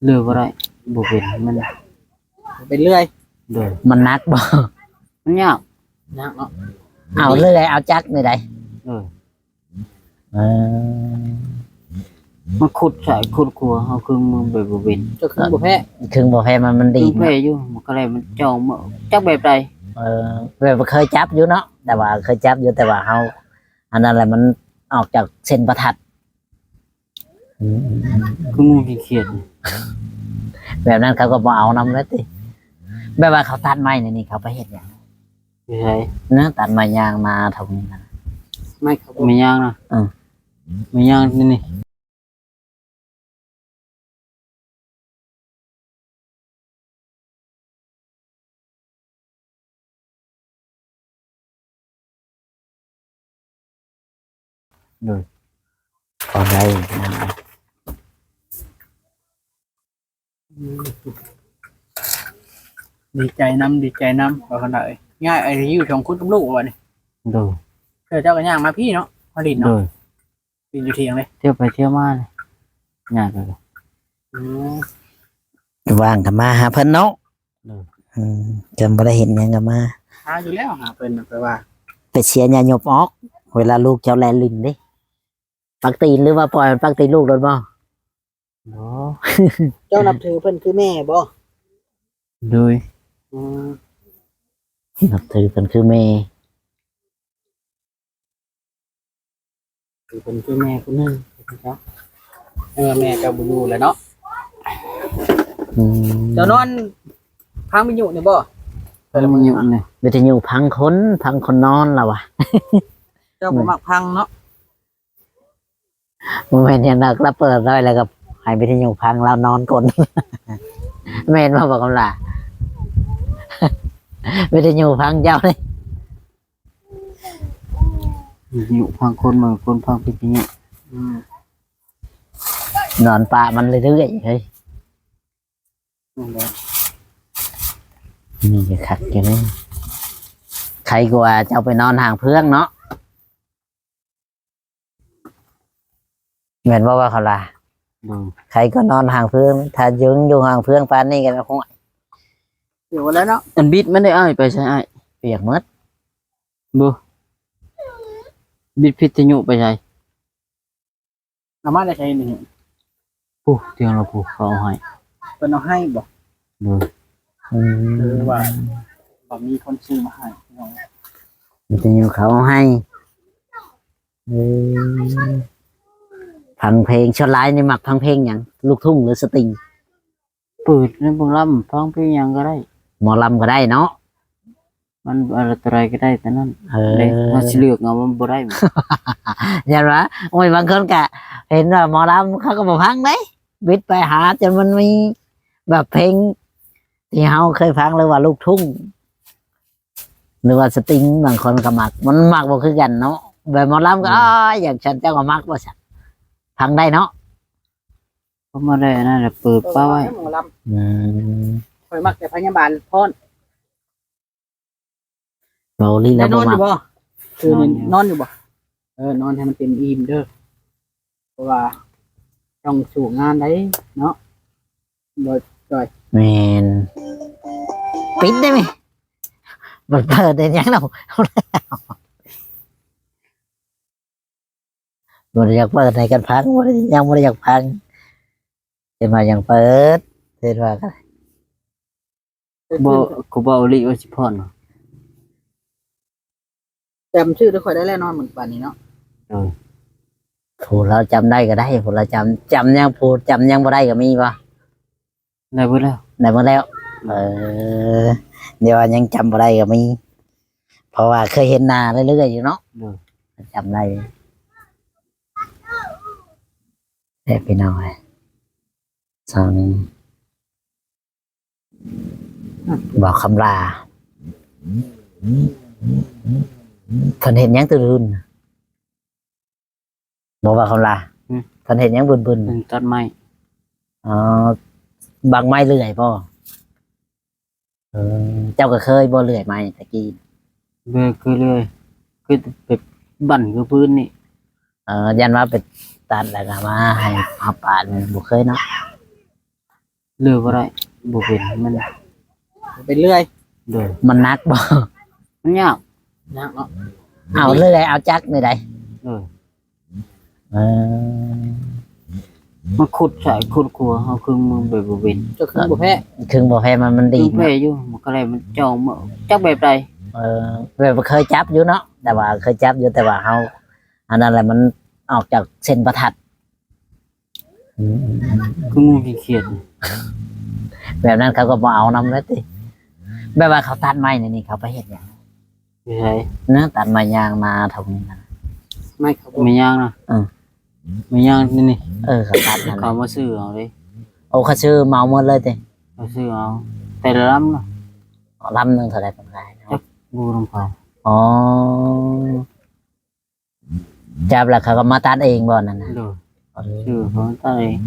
ເລື່ອຍບໍ່ໄດ້ ບໍ່ເປັນ ມັນ ເປັນເລື່ອຍ ໂດຍ ມັນໜັກບໍ່? ມັນຍາກ ຍາກເນາະ ເອົາເລື່ອຍ ເອົາຈັກນີ້ໃດ ໂດຍ ເອີ ມັນຂຸດຊ້າຍຂຸດຂວາ ເຮົາຄຶງມືແບບບໍ່ເປັນ ເຈົ້າຄຶງບໍ່ແພ້ ຄຶງບໍ່ແພ້ ມັນ ມັນດີດ ຄຶງແພ້ຢູ່ ມັນກໍໄດ້ ມັນເຈົ້າ ຈັກແບບໃດ ເອີ ແບບວ່າເຄີຍຈັບຢູ່ເນາະ ແຕ່ວ່າເຄີຍຈັບຢູ່ ແຕ່ວ່າເຮົາ ອັນນັ້ນແຫຼະ ມັນອອກຈາກເສັ້ນປະທັດ ອືມ ຄືງູຂຽດໆ ແບບນັ້ນເຂົາກໍບໍ່ເອົານຳແລ້ວຕິ ແບບວ່າເຂົາຕັດໄມ້ນີ້ ນີ້ເຂົາໄປເຮັດຫຍັງ? ຢູ່ໃສ? ນະ ຕັດໄມ້ຍາງນາທົ່ງນີ້ນະ ໄມ້ເຂົາບໍ່ ໄມ້ຍາງນະ ເອີ ໄມ້ຍາງນີ້ ນີ້. ໂດຍ ພໍໄດ້ ອືມ ດີໃຈນຳ ດີໃຈນຳ ວ່າຊັ້ນເດ. ຍ້າຍໄປຢູ່ສອງຄົນກັບລູກວ່ານີ້ ໂດຍ ເທື່ອເຈົ້າກໍຍ່າງມາພີ້ເນາະ ມາຫຼິ້ນເນາະ ໂດຍ ຫຼິ້ນຢູ່ຖຽງເລີຍ ທ່ຽວໄປທ່ຽວມາເລີຍ ຍ້າຍໄປເລີຍ ອືມ ວ່າງກໍມາຫາເພິ່ນເນາະ ໂດຍ ອືມ ຄັນບໍ່ໄດ້ເຮັດຫຍັງກໍມາ ຫາຢູ່ແລ້ວ ຫາເພິ່ນ ແປວ່າ ໄປເຊຍຍາຍົບອອກ ເວລາລູກເຈົ້າແລ່ນຫຼິ້ນເດ້ ປັກຕີນ ຫຼືວ່າປ່ອຍມັນປັກຕີນລູກໂລດບໍ່? ບໍ່ ເຈົ້ານັບຖືເພິ່ນຄືແມ່ບໍ່? ໂດຍ ອືມ ນັບຖືເພິ່ນຄືແມ່ ຖືເພິ່ນຄືແມ່ຜູ້ໜຶ່ງ ເອີ ແມ່ເຈົ້າບໍ່ຢູ່ແລ້ວເນາະ ອືມ ເຈົ້ານອນຟັງວິທະຍຸນີ້ບໍ່? ຟັງວິທະຍຸນີ້ ວິທະຍຸຟັງຄົນ ຟັງຄົນນອນລະວ່າ ເຈົ້າບໍ່ມັກຟັງເນາະ. ບໍ່ແມ່ນຫຍັງດອກ ລາວເປີດໄວ້ແລ້ວກໍໃຫ້ວິທະຍຸຟັງ ລາວນອນກົນ ແມ່ນບໍ່ ບໍ່ຄຳຫຼ້າ? ວິທະຍຸຟັງເຈົ້ານີ້ ວິທະຍຸຟັງຄົນ ບໍ່ແມ່ນຄົນຟັງວິທະຍຸ ອືມ ນອນປະມັນເລື້ອຍໆ ເຮີ້ຍ. ນັ້ນແຫຼະ ນີ້ກໍຄັກຢູ່ເດ້ ໄຄກວ່າເຈົ້າໄປນອນຫ້າງເຟືອງເນາະ ແມ່ນບໍ່ວ່າເຂົາລະ? ໂດຍ ໄຄກວ່ານອນຫ້າງເຟືອງ ຖ້າຢູ່ ຢູ່ຫ້າງເຟືອງປານນີ້ກໍ ໂອ້ຍ ເປີດແລ້ວເນາະ ອັນບິດມັນໄດ້ອ້າຍ ໄປໃສອ້າຍ? ປຽກໝົດ ບໍ່ ບິດວິທະຍຸໄປໃສ? ເອົາມາແຕ່ໃສນີ້? ຜູ້ ທຽງລະຜູ້ເຂົາເອົາໃຫ້ ເພິ່ນເອົາໃຫ້ບໍ່? ໂດຍ ອືມ ຄືວ່າ ບໍ່ມີຄົນຊື້ມາໃຫ້ ວິທະຍຸເຂົາເອົາໃຫ້ ເອີ ຟັງເພງ ສ່ວນຫຼາຍນີ້ມັກຟັງເພງຫຍັງ? ລູກທຸ່ງ ຫຼືສະຕິງ? ເປີດໃນເບິ່ງລຳ ຟັງເພງຫຍັງກໍໄດ້ ໝໍລຳກໍໄດ້ເນາະ ມັນເອົາໂຕໃດກໍໄດ້ໂຕນັ້ນ ເອີ ເດ້ ເຮົາຊິເລືອກເອົາມັນບໍ່ໄດ້ ຢ້ານວ່າ ໂອ້ຍ ບາງຄົນກະເຫັນວ່າໝໍລຳເຂົາກໍບໍ່ຟັງເດ້ ບິດໄປຫາຈົນມັນມີແບບເພງທີ່ເຮົາເຄີຍຟັງ ຫຼືວ່າລູກທຸ່ງ ຫຼືວ່າສະຕິງ ບາງຄົນກໍມັກ ມັນມັກບໍ່ຄືກັນເນາະ ແບບໝໍລຳກໍ ອືມ ອ້າຍ ຢ່າງຊັ້ນເຈົ້າກໍມັກວ່າຊັ້ນ ຟັງໄດ້ເນາະ. ເພາະບໍ່ໄດ້ອັນນັ້ນແຫຼະ ເປີດປະໄວ້ ໝໍລຳ ອືມ ຂ້ອຍມັກແຕ່ພະຍາບານຟ້ອນ ເບົາລີແລ້ວບໍ່ມັກ ໄດ້ນອນຢູ່ບໍ່? ຄືນີ້ນອນຢູ່ ນອນຢູ່ບໍ່? ເອີ ນອນໃຫ້ມັນເຕັມອີ່ມເດີ ເພາະວ່າຕ້ອງສູ້ງານໄດ໋ເນາະ ບໍ່ຈ່ອຍ ແມ່ນ ປິດໄດ້ໄໝ? ມັນເປີດໄດ້ຫຍັງເນາະ? ບໍ່ໄດ້ຢາກເປີດໃຫ້ກັນຟັງ ບໍ່ໄດ້ ຍັງບໍ່ໄດ້ຢາກຟັງ ເຫັນວ່າຍັງເປີດ ເຫັນວ່າ ບໍ່ ກູບໍ່ເອົາລິວ່າຊິພອນ ຈຳຊື່ໄດ້ ຂ້ອຍໄດ້ແລ້ວເນາະ ມື້ປານນີ້ເນາະ ເອີ ຜູ້ລາວຈຳໄດ້ກໍໄດ້ ຜູ້ລາວຈຳ ຈຳຍັງ ຜູ້ຈຳຍັງບໍ່ໄດ້ກໍມີບໍ່? ໄດ້ເບິດແລ້ວ ໄດ້ເບິດແລ້ວ ເອີ ດຽວວ່າຍັງຈຳບໍ່ໄດ້ກໍມີ ເພາະວ່າເຄີຍເຫັນໜ້າເລື້ອຍໆຢູ່ເນາະ ໂດຍ ຈຳໄດ້ແທ້ພີ່ນ້ອງເອີຍ ຊາວນີ້ ບ່າວຄຳຫຼ້າ ເພິ່ນເຮັດຫຍັງແຕ່ອື່ນ? ບໍ່ວ່າເຂົາລະ ອືມ ເພິ່ນເຮັດຫຍັງບຶນໆ ເພິ່ນຕັດໄມ້ ອໍ ບັກໄມ້ເລື່ອຍບໍ່? ເອີ ເຈົ້າກໍເຄີຍບໍ່ເລື່ອຍໄມ້ແຕ່ກີ້? ເລີຍ ຄືເລື່ອຍ ຄືແບບບັ້ນຄືພື້ນນີ້ ເອີ ຢ້ານວ່າໄປຕັດແລ້ວກໍມາໃຫ້ເຮົາປາດ ບໍ່ເຄີຍເນາະ. ເລີຍບໍ່ໄດ້ ບໍ່ເປັນ ມັນ ເປັນເລື່ອຍ. ໂດຍ. ມັນໜັກບໍ່? ມັນຍາກ. ຍາກເນາະ. ເອົາເລື່ອຍ ເອົາຈັກນີ້ໃດ. ໂດຍ. ເອີ ມາຂຸດໃສ່ຂຸດຂົວ ເຮົາຄຶງມັນແບບບໍ່ເປັນ ຈະຄຶງບໍ່ແພ້ ຄຶງບໍ່ແພ້ ມັນ ມັນດີດ ຄຶງແພ້ຢູ່ ມັນກໍແລ້ວ ມັນເຈົ້າ ຈັກແບບໃດ. ເອີ ແບບເຄີຍຈັບຢູ່ເນາະ ແຕ່ວ່າເຄີຍຈັບຢູ່ ແຕ່ວ່າເຮົາ ອັນນັ້ນແຫຼະ ມັນອອກຈາກເສັ້ນປະທັດ. ອືມ ຄືງູຂີ້ຂຽດ ແບບນັ້ນເຂົາກໍບໍ່ເອົານຳແລ້ວຕິ. ແບບວ່າເຂົາຕັດໄມ້ນີ້ ນີ້ເຂົາໄປເຮັດຫຍັງ? ຢູ່ໃສ? ນະ ຕັດໄມ້ຍາງນາທົ່ງນີ້ນະ. ໄມ້ເຂົາບໍ່ ໄມ້ຍາງນະ? ເອີ ໄມ້ຍາງນີ້ ນີ້. ເອີ ເຂົາຕັດນັ້ນ ເຂົາມາຊື້ເອົາເດ້. ໂອ້ ເຂົາຊື້ເໝົາໝົດເລີຍຕິ? ເຂົາຊື້ເອົາ ແຕ່ລະລຳນະ. ລຳໜຶ່ງເທົ່າໃດເພິ່ນຂາຍ? ຈັກ ບໍ່ນຳເຂົາ. ອໍ ຈັບແລ້ວເຂົາກໍມາຕັດເອງບໍ່ນັ້ນນະ? ໂດຍ. ເອີ ຊື້ເຂົາມາຕັດເອງ.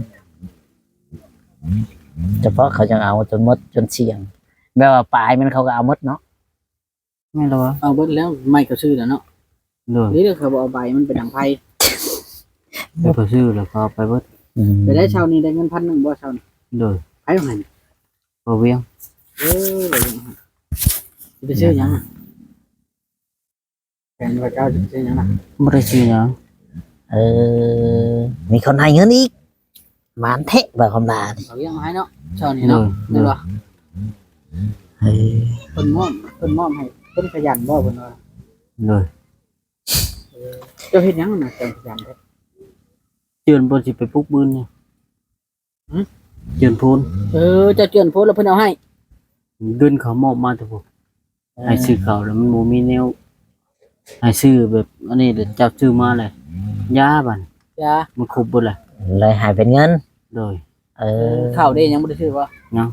ສະເພາະເຂົາຈັ່ງເອົາຈົນໝົດຈົນສ່ຽງ ແບບວ່າປາຍມັນເຂົາກໍເອົາໝົດເນາະ. ແມ່ນແລ້ວວະ ເອົາເບິດແລ້ວ ໄມ້ກໍຊື້ແລ້ວເນາະ. ໂດຍ. ນີ້ເດ້ ເຂົາບໍ່ເອົາໃບມັນໄປດັງໄຟ ແລ້ວເຂົາຊື້ແລ້ວເຂົາເອົາໄປເບິດ. ອືມ ໄປໄດ້ເຊົ້ານີ້ໄດ້ເງິນພັນໜຶ່ງບໍ່ເຊົ້ານີ້? ໂດຍ. ໃຜໃຫ້? ບໍ່ວຽງ. ເອີ ບໍ່ວຽງ. ຊິໄປຊື້ຫຍັງ? ແມ່ນວ່າເຈົ້າຊິໄປຊື້ຫຍັງນະ? ບໍ່ໄດ້ຊື້ຫຍັງ. ເອີ ມີຄົນໃຫ້ເງິນອີກ ໝານແທ້ ບ່າວຄຳຫຼານີ້. ເອົາວຽງມາໃຫ້ເນາະ ເຊົ້ານີ້ເນາະ. ໂດຍ. ແມ່ນບໍ່? ເອີ ເພິ່ນມອບ ເພິ່ນມອບໃຫ້ຄົນຂະຫຍັນບໍ່ ເພິ່ນວ່າ? ໂດຍ. ເອີ ເຈົ້າເຮັດຫຍັງນະ ເຈົ້າຂະຫຍັນແທ້? ເຈື່ອນບໍ່ ຊິໄປປຸກບືນນີ້. ຫື? ເຈື່ອນໂພນ. ເອີ ເຈົ້າເຈື່ອນໂພນແລ້ວເພິ່ນເອົາໃຫ້? ເງິນເຂົາມອບມາແຕ່ພຸ້ນ. ເອີ ໃຫ້ຊື້ເຂົ້າແລ້ວມັນບໍ່ມີແນວໃຫ້ຊື້ແບບອັນນີ້ ແລ້ວເຈົ້າຊື້ມາແລ້ວ ຢາບາດນີ້ ຢາ ມັນຄົບເບິດແລ້ວ ເລີຍໃຫ້ເປັນເງິນ. ໂດຍ. ເອີ ເອີ ເຂົ້າເດ້ ຍັງບໍ່ໄດ້ຊື້ບໍ່? ຍັງ.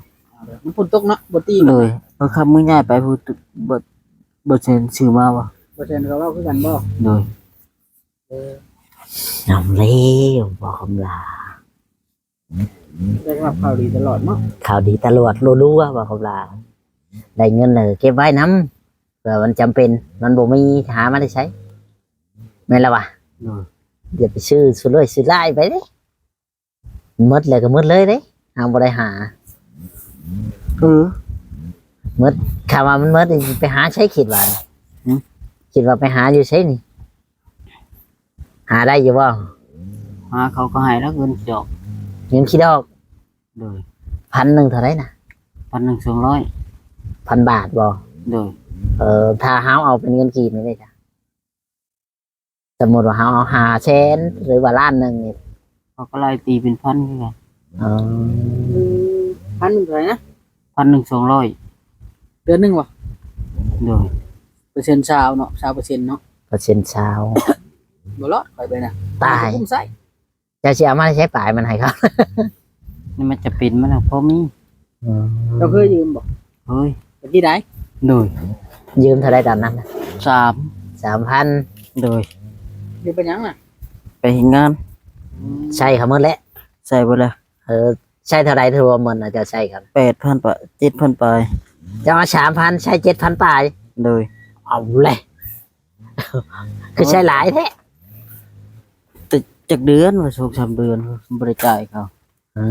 ມັນຝົນຕົກເນາະ ບໍ່ຕີ. ໂດຍ. ເອີ ຄັນມື້ຍ້າຍໄປພຸ້ນ ບໍ່ ບໍ່ແຊນຊື້ມາບໍ່? ບໍ່ແຊນກໍເວົ້າຄືກັນບໍ່? ໂດຍ. ເອີ ນຳແລ້ວ ບໍ່ຄຳລາ ໄດ້ຮັບຂ່າວດີຕະຫຼອດເນາະ. ຂ່າວດີຕະຫຼອດ ລັວໆ ວ່າຂອງຫຼານ ໄດ້ເງິນແລ້ວເກັບໄວ້ນຳ ເພື່ອມັນຈຳເປັນ ມັນບໍ່ມີ ຫາມາແຕ່ໃສ ແມ່ນລະວະ? ໂດຍ. ຢ່າໄປຊື້ສຸດເລີຍ ຊື້ຫຼາຍໄປເດ້ ໝົດແລ້ວກໍໝົດເລີຍເດ້ ຫາບໍ່ໄດ້ຫາ. ເອີ ໝົດ ຖ້າວ່າມັນໝົດນີ້ ໄປຫາໃສ ຄິດວ່າ? ຫຶ? ຄິດວ່າໄປຫາຢູ່ໃສນີ້? ຫາໄດ້ຢູ່ບໍ່? ຫາເຂົາກໍໃຫ້ແລ້ວເງິນຂີ້ດອກ. ເງິນຂີ້ດອກ? ໂດຍ. ພັນໜຶ່ງເທົ່າໃດນະ? ພັນໜຶ່ງສອງຮ້ອຍ. ພັນບາດບໍ່? ໂດຍ. ເອີ ຖ້າເຮົາເອົາເປັນເງິນກີບນີ້ເດ້? ສົມມຸດວ່າເຮົາເອົາຫ້າແສນ ຫຼືວ່າລ້ານໜຶ່ງນີ້ ເຂົາກໍໄລ່ຕີເປັນພັນຄືກັນ. ອໍ ພັນໜຶ່ງເທົ່າໃດນະ? ພັນໜຶ່ງສອງຮ້ອຍ. ເດືອນໜຶ່ງບໍ່? ໂດຍ. ເປີເຊັນຊາວເນາະ ຊາວເປີເຊັນເນາະ ເປີເຊັນຊາວ. ບໍ່ລອດຂ້ອຍໄປນະ ຕາຍ ບໍ່ກຸ້ມໃຊ້. ເຈົ້າຊິເອົາມາໃຊ້ປາຍມັນໃຫ້ເຂົາ ນີ້ມັນຈະເປັນມັນນະ ພໍມີ. ອືມ ເຈົ້າເຄີຍຢືມບໍ່? ເຄີຍ. ຕະກີ້ໃດ? ໂດຍ. ຢືມເທົ່າໃດຕອນນັ້ນນະ? ສາມ ສາມພັນ. ໂດຍ. ຢືມໄປຫຍັງນະ? ໄປເຮັດງານ. ອືມ ໃຊ້ເຂົາໝົດແລ້ວ? ໃຊ້ເບິດແລ້ວ. ເອີ ໃຊ້ເທົ່າໃດ ຖືວ່າໝົດນະ ເຈົ້າໃຊ້ເຂົາ? ແປດພັນປາຍ ເຈັດພັນປາຍ. ເຈົ້າເອົາສາມພັນ ໃຊ້ເຈັດພັນປາຍ? ໂດຍ. ເອົາແຫຼະ ຄືໃຊ້ຫຼາຍແທ້? ແຕ່ຈັກເດືອນ ວ່າສອງສາມເດືອນ ບໍ່ໄດ້ຈ່າຍເຂົາ. ອື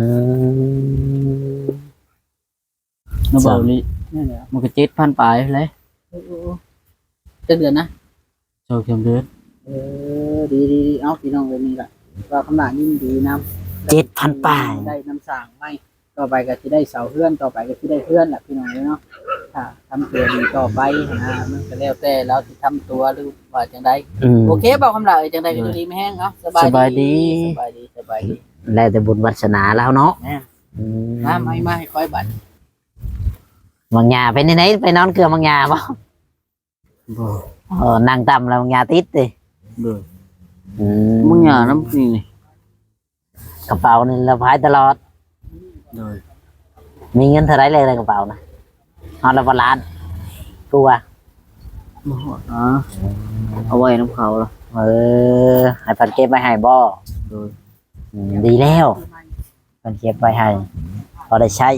ມ ມາເວົ້ານີ້ ນັ້ນແຫຼະ ມັນກໍເຈັດພັນປາຍແຫຼະ. ເອີໆໆ ຈັກເດືອນນະ? ສອງສາມເດືອນ. ເອີ ດີໆໆ ເອົາ ພີ່ນ້ອງເອີຍ ນີ້ລະ ວ່າຄຳຫຼ້າຍິນດີນຳ ເຈັດພັນປາຍ ໄດ້ນ້ຳສ້າງໃໝ່. ຕໍ່ໄປກໍຊິໄດ້ເສົາເຮືອນ ຕໍ່ໄປກໍຊິໄດ້ເຮືອນລະ ພີ່ນ້ອງເອີຍເນາະ. ຖ້າທຳຕົວດີຕໍ່ໄປຫັ້ນນະ ມັນກໍແລ້ວແຕ່ລາວຊິທຳຕົວ ຫຼືວ່າຈັ່ງໃດ. ອືມ ໂອເຄ ເວົ້າຄຳຫຼ້າເອີຍ ຈັ່ງໃດກໍຢູ່ດີມີແຮງເນາະ. ສະບາຍດີ ສະບາຍດີ ສະບາຍດີ ສະບາຍດີ. ແລ້ວແຕ່ບຸນວາສະໜາລາວເນາະ. ແມ່ນ. ອືມ ມາ ມາ ມາໃຫ້ຂ້ອຍບັດ. ໝາກຫຍ້າເປັນຈັ່ງໃດ ໄປນອນເກືອໝາກຫຍ້າບໍ່? ບໍ່. ເອີ ນັ່ງຕ່ຳແລ້ວໝາກຫຍ້າຕິດຕິ? ໂດຍ. ອືມ ໝາກຫຍ້ານຳນີ້ ກະເປົານີ້ລະພາຍຕະຫຼອດ. ໂດຍ. ມີເງິນເທົ່າໃດແລ້ວໃນກະເປົານະ? ຮອດລະບໍ່ລ້ານກວ່າ? ບໍ່ຮອດນະ ເອົາໄວ້ນຳເຂົາລະ. ເອີ ໃຫ້ເພິ່ນເກັບໄວ້ໃຫ້ບໍ່? ໂດຍ. ອືມ ດີແລ້ວ ເພິ່ນເກັບໄວ້ໃຫ້ ພໍໄດ້ໃຊ້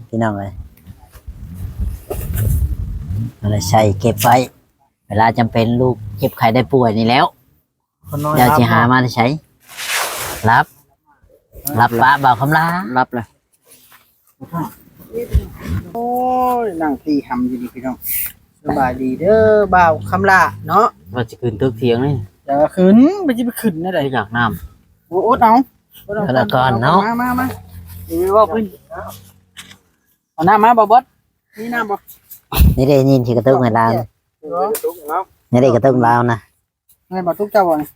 ພີ່ນ້ອງເອີຍ ພໍໄດ້ໃຊ້ ເກັບໄວ້ ເວລາຈຳເປັນ ລູກເຈັບໄຂ້ໄດ້ປ່ວຍນີ້ແລ້ວ ຂ້ານ້ອຍ ຢາກຊິຫາມາແຕ່ໃສ? ຫຼັບ ຫຼັບປະບ່າວຄຳລາ ຫຼັບແລ້ວ. ໂອ້ຍ ນັ່ງຕີຫຳຢູ່ນີ້ພີ່ນ້ອງ. ສະບາຍດີເດີບ່າວຄຳຫຼ້າເນາະ. ວ່າຊິຂຶ້ນຕຶກຖຽງນີ້. ຈະຂຶ້ນ ມັນຊິໄປຂຶ້ນແນວໃດ? ຢາກນ້ຳ. ໂອ້ ອົດເອົາ ອົດເອົາກ່ອນເນາະ. ມາ ມາ ມາ ເອີ ເວົ້າພື້ນ ເອົານ້ຳມາ ບໍ່ບອດ. ມີນ້ຳບໍ່? ນີ້ເດ້ ຍິນທີ່ກະຕຸກໃຫ້ລາວ. ເອີ ນີ້ເດ້ກະຕຸກລາວນະ. ແມ່ນບໍ່ຕຸກເຈົ້າບໍ່ນີ້?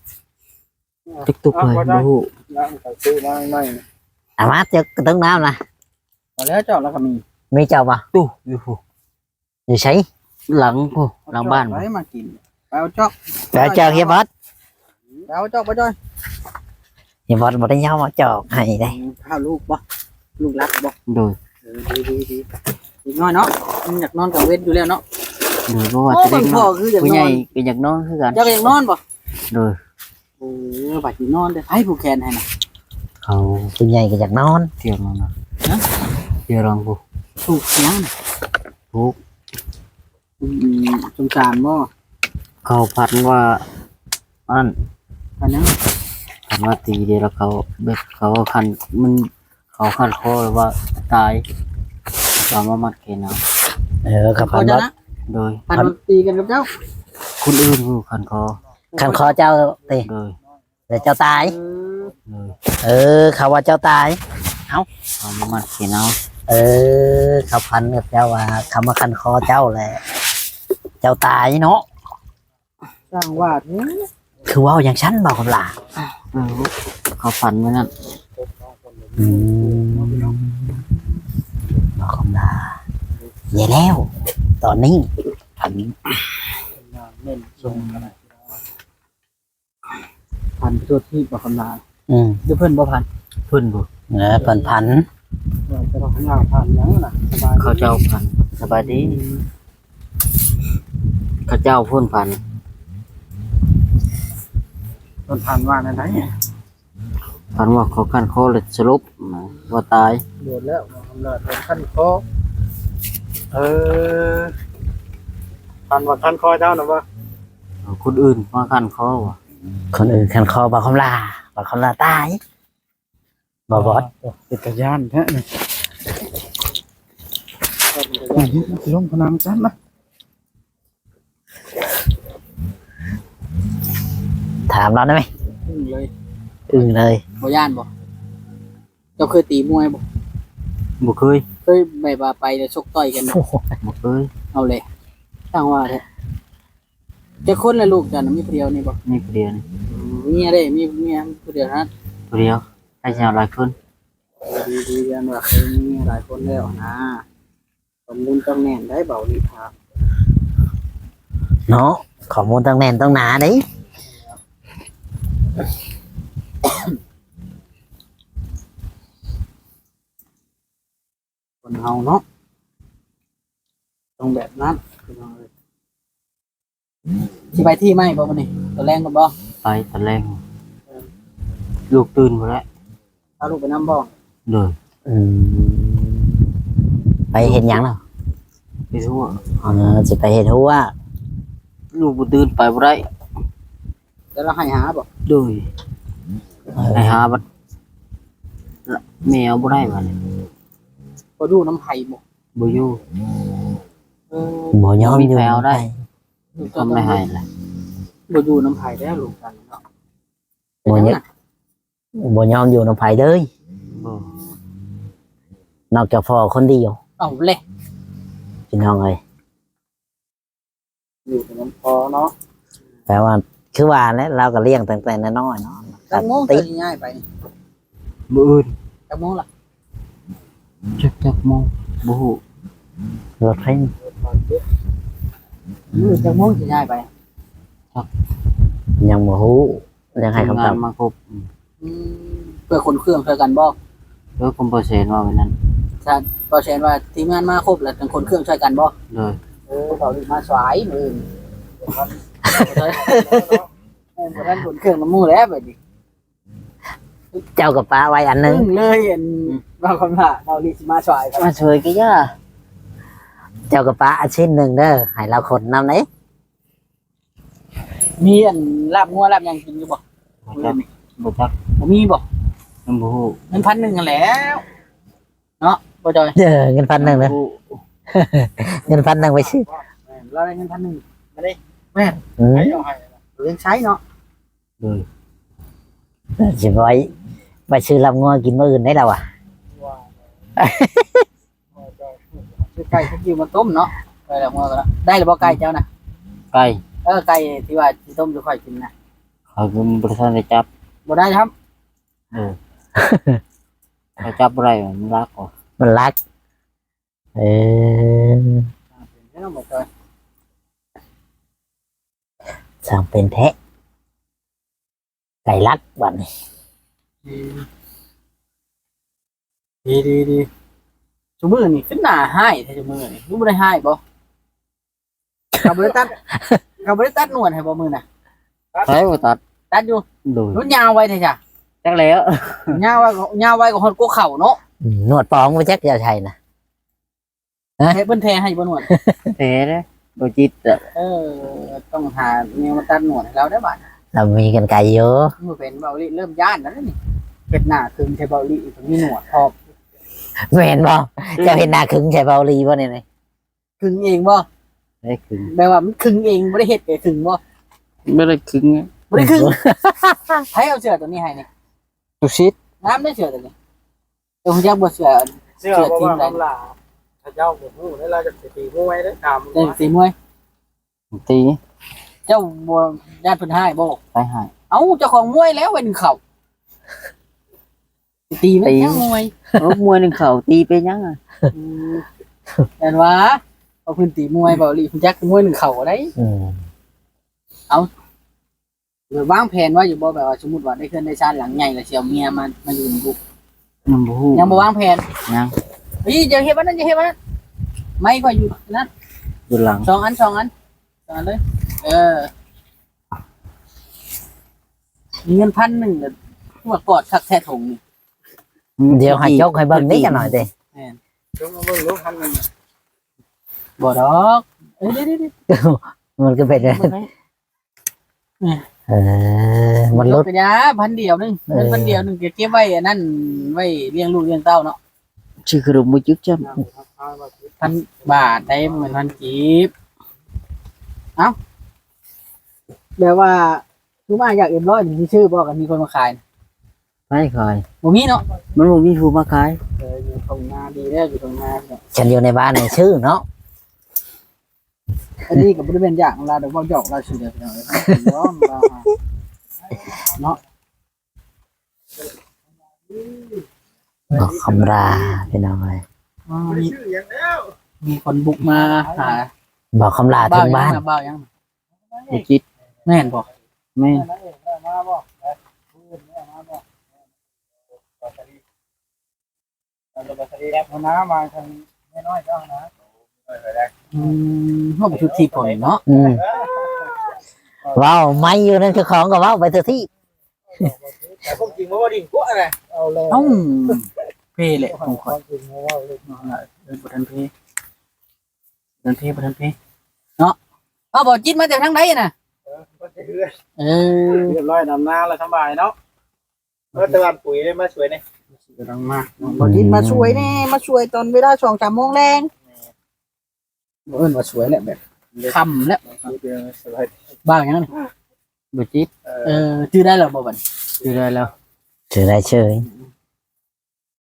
ຈັກຕຸກເລີຍ ບໍ່ຮູ້. ເອົາມາຈັກກະຕຸກນ້ຳນະ. ເອົາແລ້ວເຈົ້າລະກະມີ. ມີເຈົ້າບໍ່? ຕູ້ຢູ່ພຸ້ນ. ຢູ່ໃສ? ຫຼັງພຸ້ນ ຫຼັງບ້ານ. ໄປມາກິນ ໄປເອົາຈອກ ໄປເອົາຈອກເຮຍບອດ. ໄປເອົາຈອກ ໄປຈ້ອຍ. ເຮຍບອດບໍ່ໄດ້ເອົາມາຈອກໃຫ້ເດ້. ອືມ ພາລູກບໍ່? ລູກລັກບໍ່? ໂດຍ. ເອີ ດີໆໆ ເດັກນ້ອຍເນາະ ມັນຢາກນອນກາງເວັນຢູ່ແລ້ວເນາະ. ໂດຍ. ບໍ່ວ່າຈະເດັກນ້ອຍ ຜູ້ໃຫຍ່ກະຢາກນອນຄືກັນ. ເຈົ້າກະຢາກນອນບໍ່? ໂດຍ. ເອີ ບັດນີ້ນອນເດ້ ໃຜຜູກແຂນໃຫ້ນະ? ເຂົາ ຜູ້ໃຫຍ່ກະຢາກນອນ. ຖຽງນັ້ນນະ. ຮະ? ຖຽງຫຼັງພຸ້ນ. ຜູກຫຍັງ? ຜູກ ອືມ ສົງສານບໍ່? ເຂົາຝັນວ່າ ອັນນັ້ນ ອັນຫຍັງ? ຝັນວ່າຕີເດ້ ລະເຂົາແບບ ເຂົາຄັນ ມັນ ເຂົາຄັນຄໍ ແບບວ່າຕາຍ ເຂົາມາມັດແຂນເອົາ. ເອີ ເຂົາຝັນວ່າ ໂດຍ ຝັນວ່າຕີກັນກັບເຈົ້າ. ຄົນອື່ນຜູ້ຄັນຄໍ. ຄັນຄໍເຈົ້າຕິ? ໂດຍ. ແລ້ວເຈົ້າຕາຍ. ເອີ ເອີ ເຂົາວ່າເຈົ້າຕາຍ. ເອົ້າ ເຂົາມາມັດແຂນເອົາ. ເອີ ເຂົາຝັນກັບເຈົ້າວ່າ ເຂົາມາຄັນຄໍເຈົ້າ ແລ້ວເຈົ້າຕາຍເນາະ. ຊ່າງວ່າແທ້ ຄືເວົ້າຢ່າງຊັ້ນ ບ່າວຄຳຫຼ້າ. ເອີ ເຂົາຝັນມື້ນັ້ນ. ອືມ ບ່າວຄຳຫຼ້າ ແຍ່ແລ້ວ ຕອນນີ້ຝັນ ແມ່ນຊົງ ພັນໄປທົ່ວທີບບໍ່ຄຳຫຼ້າ. ອືມ ຫຼືເພິ່ນບໍ່ພັນ? ເພິ່ນບໍ່ ເອີ ເພິ່ນພັນ. ເອີ ແຕ່ວ່າຄຳຫຼ້າພັນຫຍັງນະ? ສະບາຍດີ ເຂົາເຈົ້າພັນ. ສະບາຍດີ. ເຂົາເຈົ້າເພິ່ນພັນ. ເພິ່ນພັນວ່າແນວໃດ? ຝັນວ່າເຂົາຄັນຄໍແລ້ວສະຫຼົບ ວ່າຕາຍ. ໂດນແລ້ວ ຄຳຫຼ້າໂດນຄັນຄໍ. ເອີ ຝັນວ່າຄັນຄໍເຈົ້ານະບໍ່? ຄົນອື່ນມາຄັນຄໍ. ຄົນອື່ນຄັນຄໍບ່າວຄຳຫຼ້າ ບ່າວຄຳຫຼ້າຕາຍ. ບໍ່ບອດ ເປັນຕາຢ້ານແທ້ນີ້. ລົງພະນັງຊັ້ນນະ. ຖາມລາວໄດ້ໄໝ? ອຶ້ງເລີຍ. ອຶ້ງເລີຍ. ບໍ່ຢ້ານບໍ່? ເຈົ້າເຄີຍຕີມວຍບໍ່? ບໍ່ເຄີຍ. ເຄີຍແບບວ່າໄປແລ້ວຊົກຕ່ອຍກັນບໍ່? ບໍ່ເຄີຍ. ເອົາແຫຼະ ຊ່າງວ່າແທ້. ຈັກຄົນລະລູກເຈົ້ານະ? ມີຜູ້ດຽວນີ້ບໍ່? ມີຜູ້ດຽວນີ້. ອືມ ເມຍເດ້? ມີເມຍຜູ້ດຽວຫັ້ນ? ຜູ້ດຽວ. ໃຜຊິເອົາຫຼາຍຄົນ? ດີໆ ຢ້ານວ່າເຄີຍມີເມຍຫຼາຍຄົນແລ້ວນະ. ຂໍ້ມູນຕ້ອງແໜ້ນໄດ໋ ເບົາລີຖາມເນາະ. ຂໍ້ມູນຕ້ອງແໜ້ນຕ້ອງໜາເດ້ ຄົນເຮົາເນາະ ຕ້ອງແບບນັ້ນ ພີ່ນ້ອງເອີຍ. ຊິໄປທີ່ໃໝ່ບໍ່ມື້ນີ້? ຕອນແລງພຸ້ນບໍ່? ໄປຕອນແລງ. ເອີ ລູກຕື່ນພຸ້ນແຫຼະ. ພາລູກໄປນຳບໍ່? ໂດຍ. ອືມ ໄປເຮັດຫຍັງລະ? ເຮັດຮົ້ວ. ເອີ ຊິໄປເຮັດຮົ້ວ. ລູກບໍ່ຕື່ນໄປບໍ່ໄດ້. ແຕ່ລາວໄຫ້ຫາບໍ່? ໂດຍ. ເອີ ໄຫ້ຫາບັດ ແມ່ເອົາບໍ່ໄດ້ບັດນີ້. ບໍ່ຢູ່ນຳໃຜບໍ່? ບໍ່ຢູ່. ເອີ ບໍ່ຍອມຢູ່ນຳໃຜ. ບໍ່ຍອມ ບໍ່ຢູ່ນຳໃຜແລ້ວລູກກັນເນາະ. ບໍ່ຍອມ ບໍ່ຍອມຢູ່ນຳໃຜເລີຍ. ບໍ່ ນອກຈາກພໍ່ຄົນດຽວ. ເອົາແຫຼະ ພີ່ນ້ອງເອີຍ ຢູ່ແຕ່ນຳພໍ່ເນາະ. ແປວ່າ ຄືວ່າແຫຼະ ລາວກໍລ້ຽງຕັ້ງແຕ່ນ້ອຍໆເນາະ. ຈັກໂມງເຈົ້າຊິຍ້າຍໄປ? ມື້ອື່ນ. ຈັກໂມງລະ? ຈັກ ຈັກໂມງ ບໍ່ຮູ້. ລົດໄຟ ມື້ອື່ນຈັກໂມງຊິຍ້າຍໄປ? ຈັກ ຍັງບໍ່ຮູ້. ຍັງໃຫ້ຄຳຕອບ ທີມງານມາຄົບ. ອືມ ເພື່ອຂົນເຄື່ອງຊ່ວຍກັນບໍ່? ໂດຍ ຂອງບໍ່ແສນວ່າແບບນັ້ນ. ບໍ່ແສນວ່າທີມງານມາຄົບແລ້ວຈັ່ງຂົນເຄື່ອງຊ່ວຍກັນບໍ່? ໂດຍ. ເອີ ເຂົາມາສາຍມື້ອື່ນ ແມ່ນບໍ່ທັນຂົນເຄື່ອງນຳໝູ່ແລ້ວບັດນີ້. ເຈົ້າກໍປະໄວ້ອັນໜຶ່ງ ອືມ ເລີຍ ອັນ ອືມ ເວົ້າຄຳວ່າເວົ້າລີຊິມາຊ່ວຍ ມາຊ່ວຍກໍຢ່າ. ເຈົ້າກໍປະອັນຊິ້ນໜຶ່ງເດີ ໃຫ້ລາວຂົນນຳເດ້. ມີອັນລາບງົວລາບຫຍັງກິນຢູ່ບໍ່? ບໍ່ຈັກ ບໍ່ຈັກ. ບໍ່ມີບໍ່? ຍັງບໍ່ຮູ້. ເງິນພັນໜຶ່ງຫັ້ນແຫຼ້ວເນາະ. ບໍ່ຈ່ອຍ? ເອີ ເງິນພັນໜຶ່ງນະ ເງິນພັນໜຶ່ງໄປຊື້ ແມ່ນ ລາວໄດ້ເງິນພັນໜຶ່ງ ມາເດ້ ແມ່ນ ອືມ ໃຫ້ເອົາໃຫ້ ເລື່ອງໃຊ້ເນາະ ໂດຍ ຊິໄປ ໄປຊື້ລາບງົວກິນມື້ອື່ນໄດ້ລະວະ ຊື້ໄກ່ ຊື້ກິວມາຕົ້ມເນາະ ໄປລາບງົວກັນເນາະ ໄດ້ລະບໍ່ໄກ່ເຈົ້ານະ? ໄກ່ ເອີ ໄກ່ທີ່ວ່າຊິຕົ້ມສູ່ຂ້ອຍກິນນະ ຂ້ອຍບໍ່ທັນໄດ້ຈັບ ບໍ່ໄດ້ຊ້ຳ ເອີ ຂ້ອຍຈັບບໍ່ໄດ້ ມັນລັກ ມັນລັກ ເອີ ຊ່າງເປັນແທ້ ໄກ່ລັກບັດນີ້ ດີ ດີ ດີ ຊຸມື້ນີ້ຄືໜ້າຮ້າຍແທ້ ຊຸມື້ນີ້ ຮູ້ບໍ່ໄດ້ຮ້າຍບໍ່? ເຂົາບໍ່ໄດ້ຕັດ ເຂົາບໍ່ໄດ້ຕັດໜວດໃຫ້ບໍ່ມື້ນະ? ໃຜບໍ່ຕັດ? ຕັດຢູ່ ໂດຍ ມັນຍາວໄວແທ້ຊະ ຈັກແລ້ວ ຍາວໄວ ຍາວໄວກວ່າຮອດກົກເຂົ້າເນາະ ອືມ ໜວດປອມບໍ່ຈັກເຈົ້າໃຊ້ນະ ຮະ ແທ້ ເພິ່ນແທ້ໃຫ້ບໍ່ໜວດ? ແທ້ເດ້ ບໍ່ຈິດອະ ເອີ ຕ້ອງຫາແນວມາຕັດໜວດໃຫ້ລາວໄດ້ບາດ ລາວມີກັນໄກຢູ່ ບໍ່ເປັນ ເບົາລີເລີ່ມຢ້ານແລ້ວນີ້ ເຮັດໜ້າຄຶງໃສ່ເບົາລີ ມີໜວດພ້ອມ ແມ່ນບໍ່? ອືມ ເຈົ້າເຮັດໜ້າຄຶງໃສ່ເບົາລີບໍ່ນີ້? ຄຶງເອງບໍ່? ໄດ້ຄຶງ ແປວ່າມັນຄຶງເອງ ບໍ່ໄດ້ເຮັດ ແຕ່ຄຶງບໍ່? ບໍ່ໄດ້ຄຶງ ບໍ່ໄດ້ຄຶງ ໃຜເອົາເສື້ອຕົວນີ້ໃຫ້ນີ້? ຕຸສິດ ງາມເດ້ເສື້ອຕົວນີ້ ເຈົ້າຮູ້ຈັກບໍ່? ເສື້ອ ເສື້ອທີມໃດ? ເຂົາເຈົ້າບໍ່ຮູ້ເດ້ ລາວຈະໄປຕີມວຍເດ້ ຖາມ ເຈົ້າຕີມວຍ? ຕີ ເຈົ້າບໍ່ຢ້ານເພິ່ນຮ້າຍບໍ່? ໃຜຮ້າຍ? ເອົ້າ ເຈົ້າຂອງມວຍແລ້ວໄວ້ໜຶ່ງເຂົ້າ ຕີມັນ ຕີ ຍັງມວຍ ເອີ ມວຍໜຶ່ງເຂົ້າ ຕີໄປຫຍັງອະ? ອືມ ແມ່ນວ່າ ເພາະເພິ່ນຕີມວຍ ເບົາລີຮູ້ຈັກມວຍໜຶ່ງເຂົ້າໄດ໋ ອືມ ເອົ້າ ແບບວາງແຜນໄວ້ຢູ່ບໍ່? ແບບວ່າສົມມຸດວ່າໄດ້ເຮືອນໄດ້ຊານຫຼັງໃຫຍ່ແລ້ວ ຊິເອົາເມຍມາ ມາຢູ່ນຳລູກ ຍັງບໍ່ຮູ້ ຍັງບໍ່ວາງແຜນ ຍັງ ເອີຍ ຢ່າເຮັດອັນນັ້ນ ຢ່າເຮັດອັນນັ້ນ ໄມ້ຂ້ອຍຢູ່ນັ້ນ ຢູ່ຫຼັງ ສອງອັນ ສອງອັນ ສອງອັນເລີຍ ເອີ ມີເງິນພັນໜຶ່ງ ແລ້ວຄືວ່າກອດຄັກແທ້ຖົງນີ້ ອືມ ດຽວໃຫ້ຈົກໃຫ້ເບິ່ງນີ້ຈັກໜ້ອຍເດ້ ແມ່ນ ຈົກມາເບິ່ງດູພັນໜຶ່ງ ບໍ່ດອກ ເອີ ເດໆໆ ມັນກໍເປັນ ເອີ ມັນຫຼຸດ ເປັນຫຍັງ ພັນດຽວໜຶ່ງ ເອີ ເງິນພັນດຽວໜຶ່ງ ເກັບໄວ້ອັນນັ້ນ ໄວ້ລ້ຽງລູກລ້ຽງເຕົ້າເນາະ ຊື້ຂະໜົມບໍ່ຈຸກຈ້ຳ ພັນບາດໄດ໋ ບໍ່ແມ່ນພັນກີບ ເອົ້າ ແບບວ່າ ຄືວ່າຢາກເອັມຮ້ອຍນີ້ ຊິຊື້ບໍ່ ຄັນມີຄົນມາຂາຍ? ໃຜຂາຍ? ບໍ່ມີເນາະ ມັນບໍ່ມີຜູ້ມາຂາຍ ເອີ ຢູ່ທົ່ງນາ ດີແລ້ວ ຢູ່ທົ່ງນາເນາະ ຄັນຢູ່ໃນບ້ານນີ້ຊື້ເນາະ ອັນນີ້ກໍບໍ່ໄດ້ແມ່ນຢາກລາວດອກ ເວົ້າຢອກລາວຊື່ໆ ພີ່ນ້ອງເອີຍ ເນາະ ບໍ່ຄຳລາ ພີ່ນ້ອງເອີຍ ມີ ມີຄົນບຸກມາຫາ ບໍ່ຄຳລາເທິງບ້ານ ບ່າວຫຍັງ ບໍ່ຈິດ ແມ່ນບໍ່? ແມ່ນ ອືມ ເຮົາບໍ່ຖືກທີ່ພໍເນາະ ອືມ ເວົ້າໄມຢູ່ນັ້ນ ເຈົ້າຂອງກໍເວົ້າໄປຕົວທີ່ ແຕ່ຄວາມຈິງບໍ່ວ່າດິນກົວນະ ເອົາແລ້ວ ເອົ້າ ເພແຫຼະຂອງຂ້ອຍ ຄວາມຈິງບໍ່ເວົ້າເລີຍ ເອີ ບໍ່ທັນເພ ບໍ່ທັນເພ ບໍ່ທັນເພ ເນາະ ເອົາ ບໍ່ຈິດມາແຕ່ທາງໃດນະ? ເອີ ມາແຕ່ເຮືອນ ເອີ ຮຽບຮ້ອຍ ດຳນາແລ້ວສະບາຍເນາະ ເອີ ແຕ່ວ່າປຸຍໄດ້ມາຊ່ວຍແດ່ ກຳລັງມາ ບໍ່ຈິດມາຊ່ວຍແດ່ ມາຊ່ວຍຕອນເວລາສອງສາມໂມງແລງ ບໍ່ເອີ້ນວ່າສວຍແຫຼະ ແບບຄ່ຳແລ້ວ ບ່າວຫຍັງນີ້? ບໍ່ຈິດ ເອີ ຈື່ໄດ້ແລ້ວບໍ່ບັດນີ້? ຈື່ໄດ້ແລ້ວ ຈື່ໄດ້ເສີຍ